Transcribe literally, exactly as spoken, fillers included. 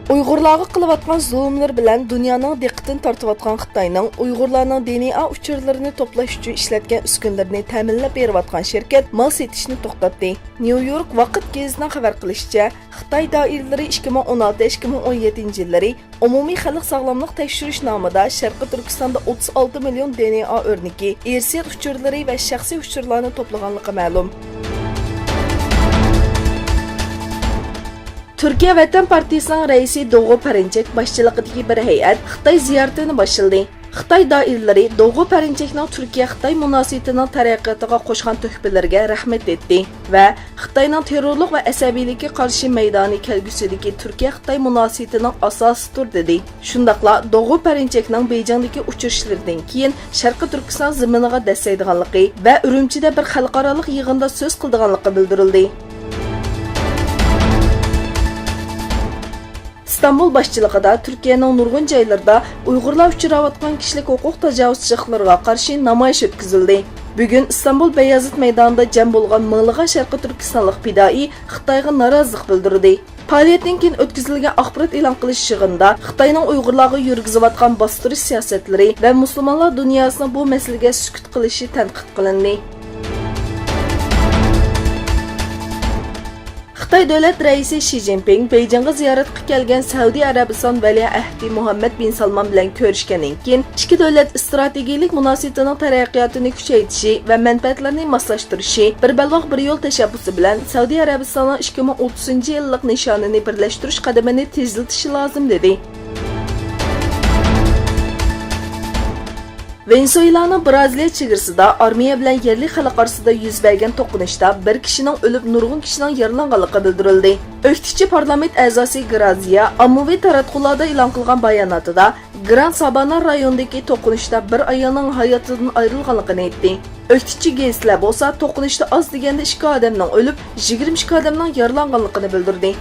ئۇيغۇرلارغا قىلىۋاتقان زۇلۇملىرى بىلەن دۇنيانىڭ دىققىتىنى تارتىۋاتقان خىتاينىڭ ئۇيغۇرلارنىڭ دېنېئا ئۇچۇرلىرىنى توپلاش ئۈچۈن ئىشلەتكەن ئۈسكۈنىلىرىنى تەمىنلەپ بېرىۋاتقان شىركەت مال سېتىشنى توختاتتى. نيۇ يورك ۋاقىت گېزىتىنىڭ خەۋەر قىلىشىچە، خىتاي دائىرىلىرى ئىككى مىڭ ئون ئالتە، ئىككى مىڭ ئون يەتتىنچى يىللىرى ئومۇمىي خەلق ساغلاملىق تەكشۈرۈش نامىدا شەرقىي تۈركىستاندا ئوتتۇز ئالتە مىليون دېنېئا ئۆرنىكى، ئىرسىيەت ئۇچۇرلىرى ۋە شەخسىي ئۇچۇرلارنى توپلىغانلىقى مەلۇم. تۈركىيە ۋەتەن پارتىيىسىنىڭ رەئىسى دوغۇ پەرىنچەك باشچىلىقىدىكى بىر ھەيئەت خىتاي زىيارىتىنى باشلىدى. خىتاي دائىرىلىرى دوغۇ پەرىنچەكنىڭ تۈركىيە-خىتاي مۇناسىۋىتىنىڭ تەرەققىياتىغا قوشقان تۆھپىلىرىگە رەھمەت ئېيتتى ۋە خىتاينىڭ تېررورلۇق ۋە ئەسەبىيلىككە قارشى مەيدانى كەلگۈسىدىكى تۈركىيە-خىتاي مۇناسىۋىتىنىڭ ئاساسىدۇر، دېدى. شۇنداقلا دوغۇ پەرىنچەكنىڭ بېيجىڭدىكى ئۇچرىشىشلىرىدىن كېيىن شەرقىي تۈركىستان زېمىنىغا دەسسەيدىغانلىقى ۋە ئۈرۈمچىدە بىر خەلقئارالىق يىغىندا سۆز قىلىدىغانلىقى بىلدۈرۈلدى. ئىستانبۇل باشچىلىقىدا تۈركىيەنىڭ نۇرغۇن جايلىرىدا ئۇيغۇرلار ئۇچراۋاتقان كىشىلىك ھوقۇق تاجاۋۇزچىلىقلىرىغا قارشى نامايىش ئۆتكۈزۈلدى. بۈگۈن ئىستانبۇل بايازىت مەيدانىدا جەم بولغان مىڭلىغان شەرقىي تۈركىستانلىق پىدائىي خىتايغا نارازىلىق بىلدۈردى. پائالىيەتتىن كېيىن ئۆتكۈزۈلگەن ئاخبارات ئېلان قىلىش يىغىنىدا خىتاينىڭ ئۇيغۇرلارغا يۈرگۈزۈۋاتقان باستۇرۇش سىياسەتلىرى ۋە مۇسۇلمانلار دۇنياسىنىڭ بۇ مەسىلىگە سۈكۈت قىلىشى تەنقىد قىلىندى. خىتاي دۆلەت رەئىسى شى جىنپىڭ بېيجىڭغا زىيارەتكە كەلگەن سەئۇدى ئەرەبىستان ۋەلىئەھدى مۇھەممەد بىن سالمان بىلەن كۆرۈشكەندىن كېيىن، ئىككى دۆلەت ئىستراتېگىيىلىك مۇناسىۋىتىنىڭ تەرەققىياتىنى كۈچەيتىشى ۋە مەنپەئەتلەرنى ماسلاشتۇرۇشى، بىر بەلباغ بىر يول تەشەببۇسى بىلەن سەئۇدى ئەرەبىستاننىڭ ئىككى مىڭ ئوتتۇزىنچى يىللىق نىشانىنى بىرلەشتۈرۈش قەدىمىنى تېزلىتىشى لازىم، دېدى. ۋېنېسۇېلانىڭ برازىلىيە چېگرىسىدا ئارمىيە بىلەن يەرلىك خەلق ئارىسىدا يۈز بەرگەن توقۇنۇشتا بىر كىشىنىڭ ئۆلۈپ، نۇرغۇن كىشىنىڭ يارىلانغانلىقى بىلدۈرۈلدى. ئۆكتىچى پارلامېنت ئەزاسى گرازىيا ئاممىۋى تاراتقۇلاردا ئېلان قىلغان باياناتىدا، گران سابانا رايونىدىكى توقۇنۇشتا بىر ئايالنىڭ ھاياتىدىن ئايرىلغانلىقىنى ئېيتتى. ئۆكتىچى گېزىتلەر بولسا توقۇنۇشتا ئاز دېگەندە ئىككى ئادەمنىڭ ئۆلۈپ، يىگىرمە ئىككى ئادەمنىڭ يارىلانغانلىقىنى بىلدۈردى.